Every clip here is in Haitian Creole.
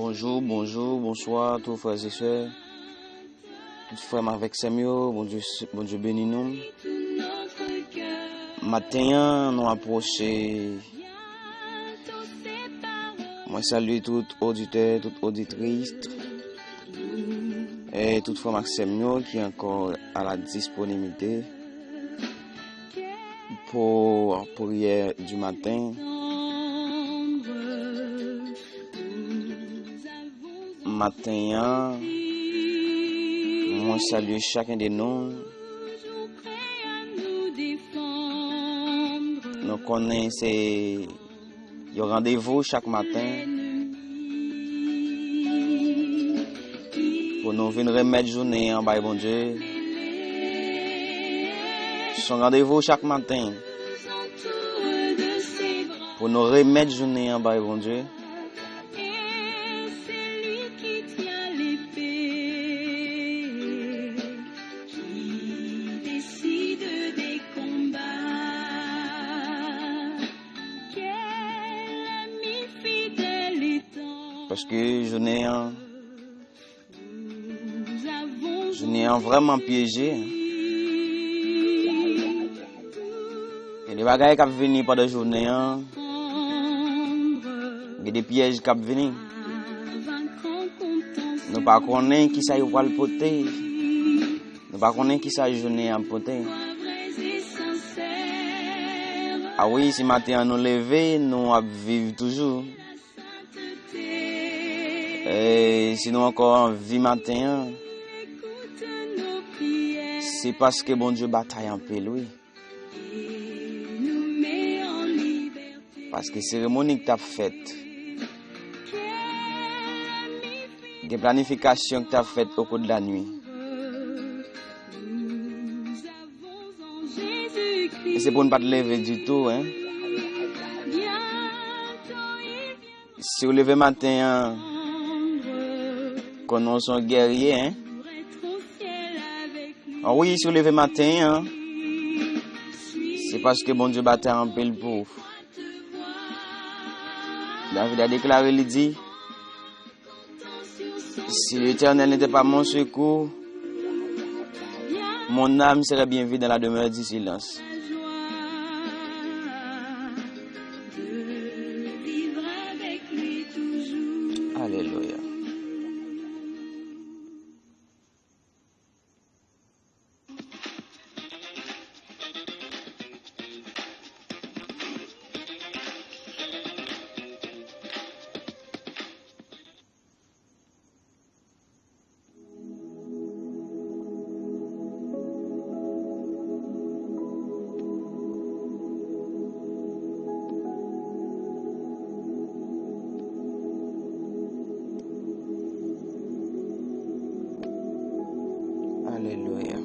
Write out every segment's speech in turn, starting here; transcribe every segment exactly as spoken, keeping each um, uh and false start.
Bonjou, bonjou, bonswa, tout frè e sè. Tout frè m avèk sè m yo, Bondye, Bondye beni nou. Maten an, nou apwoche. Mwen salye tout oditè, tout oditris, e tout frè m ak sè m yo ki ankò a la disponibilite pou priyè di maten. Maten an, mwen salye chak de nou. Nou konnen se yon randevou chak maten pou nou vin remèt jounen an bay Bondye. Se yon randevou chak maten pou nou remèt jounen an bay Bondye. Paske jounen an, jounen an vrèman pyeje. Gen de bagay k ap vini pandan jounen an. Gen de pyèj k ap vini. Nou pa konnen kisa yo pral pote. Nou pa konnen kisa jounen an ap pote. A wi, si maten an nou leve, nou ap viv toujou. E si nou ankò an vi maten an, se paske Bondye batay anpil, wi. Paske seremoni ki t ap fèt, gen planifikasyon ki t ap fèt au cours de la nuit. E se pou n pa t leve ditou, en. Si w leve maten an, konnen w se yon gèrye, en. A wi, si w leve maten an, se paske Bondye batay anpil pou ou. David a deklare, li di, Si l'Éternel n'était pas mon secours, mon âme serait bien vite dans la demeure du silence. Alelouya. Alelouya.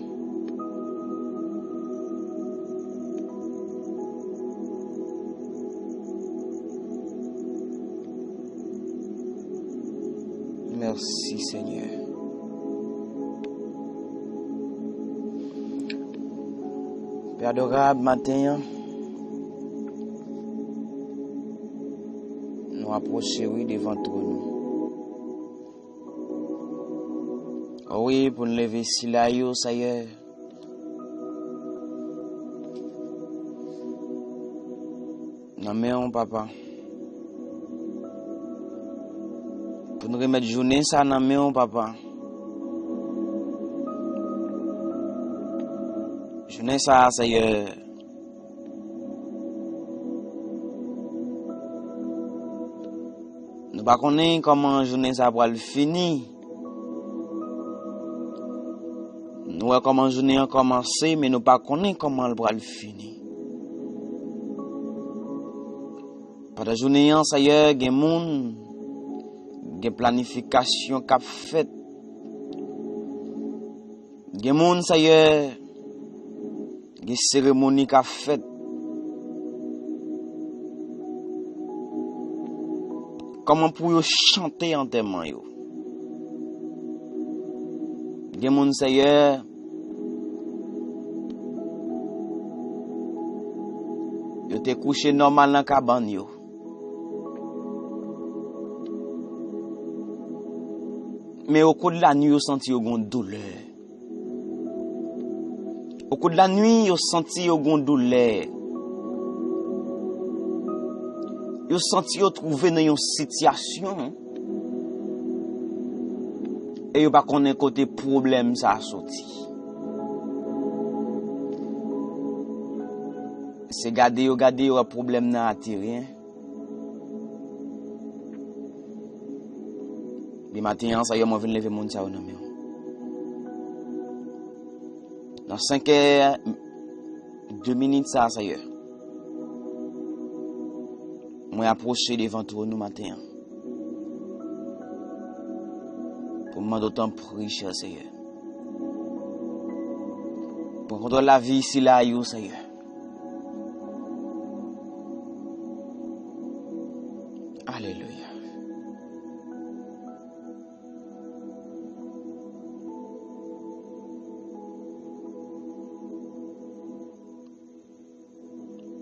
Mèsi, Senyè. Pè adorab, maten an, nou apwoche, wi, devan twòn ou. O wi, pou n leve sila yo, Seyè, nan men w, Papa. Pou n remèt jounen sa nan men w, Papa. Jounen sa, Seyè, nou pa konnen kòman jounen sa pral fini. Nou wè kòman jounen an kòmanse, men nou pa konnen kòman l pral fini. Pandan jounen an, Seyè, gen moun, gen planifikasyon k ap fèt. Gen moun, Seyè, gen seremoni k ap fèt. Kòman pou yo chante antèman yo? Gen moun, Seyè, yo te kouche nòmal nan kabann yo. Men au cours de la nuit, yo santi yo gon doulè. Au cours de la nuit, yo santi yo gon doulè. Yo santi yo twouve nan yon sitiyasyon e yo pa konnen kote pwoblèm sa a soti. Se gade yo gade yo wè pwoblèm nan ateri, en. Epi maten an, Seyè, mwen vin leve moun sa yo nan men w. Nan senk è de minit sa a, Seyè, mwen apwoche devan twòn ou maten an pou m mande w tanpri, chè Seyè, pran kontwòl lavi sila yo, Seyè. Alelouya.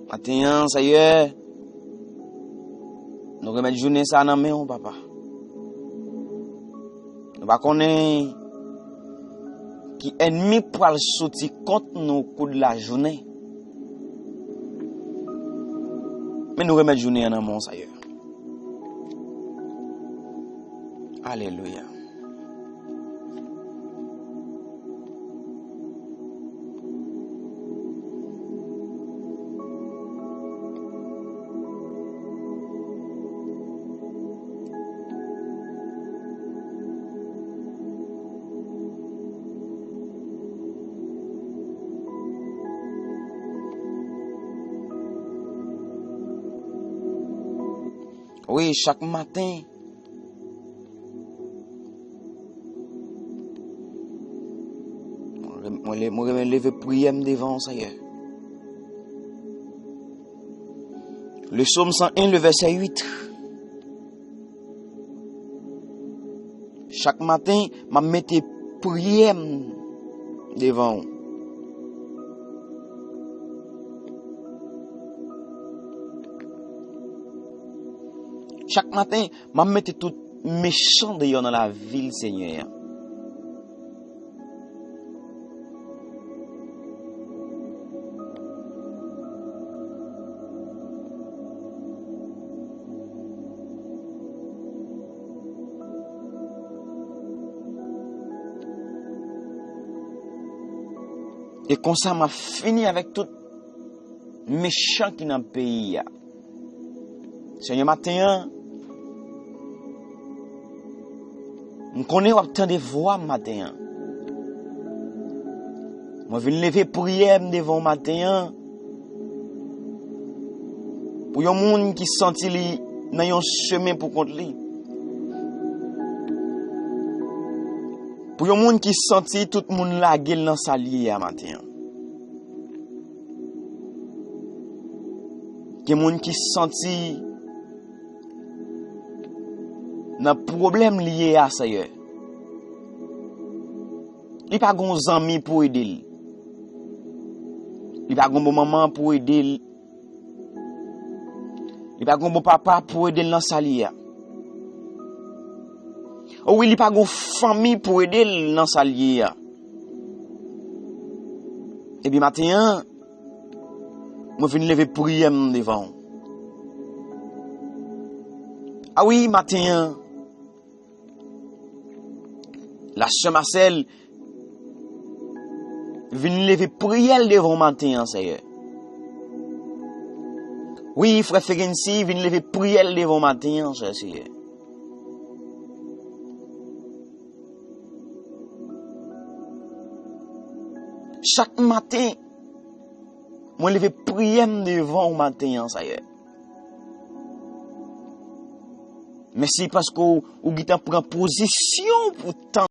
Maten an, Seyè, nou remèt jounen sa a nan men w, papa. Nou pa konnen ki ènmi pral soti kont nou au cours de la jounen. Men nou remèt jounen an nan men w, Seyè. Alelouya. Wi, chak maten, mwen, mwen, mwen renmen leve priyè m devan w, Seyè. Le psaume cent un, le verset huit. Chak maten, m ap mete priyè m devan w. Chak maten, m ap mete tout mechan deyò nan lavi l, Senyè a. E konsa, m ap fini avèk tout mechan ki nan peyi a. Senyè, maten an, m konnen w ap tande vwa m maten an. Mwen vin leve priyè m devan w maten an pou yon moun ki santi li nan yon chemen pou kont li. Pou yon moun ki santi tout moun lage l nan sa l ye a maten an. Gen moun ki santi nan pwoblèm li ye a, Seyè. Li pa gon zanmi pou ede l. Li pa gon bon manman pou ede l. Li pa gon bon papa pou ede l nan sa l ye a. O wi, li pa gon fanmi pou ede l nan sa l ye a. Epi maten an, mwen vin leve priyè m devan w. A wi, maten an, la sè Masèl vin leve priyè l devan w maten an, Seyè. Wi, frè Fegensi vin leve priyè l devan w maten an, chè Seyè. Chak maten, mwen leve priyè m devan w maten an, Seyè. Mèsi paske w, ou gentan pran pozisyon pou tan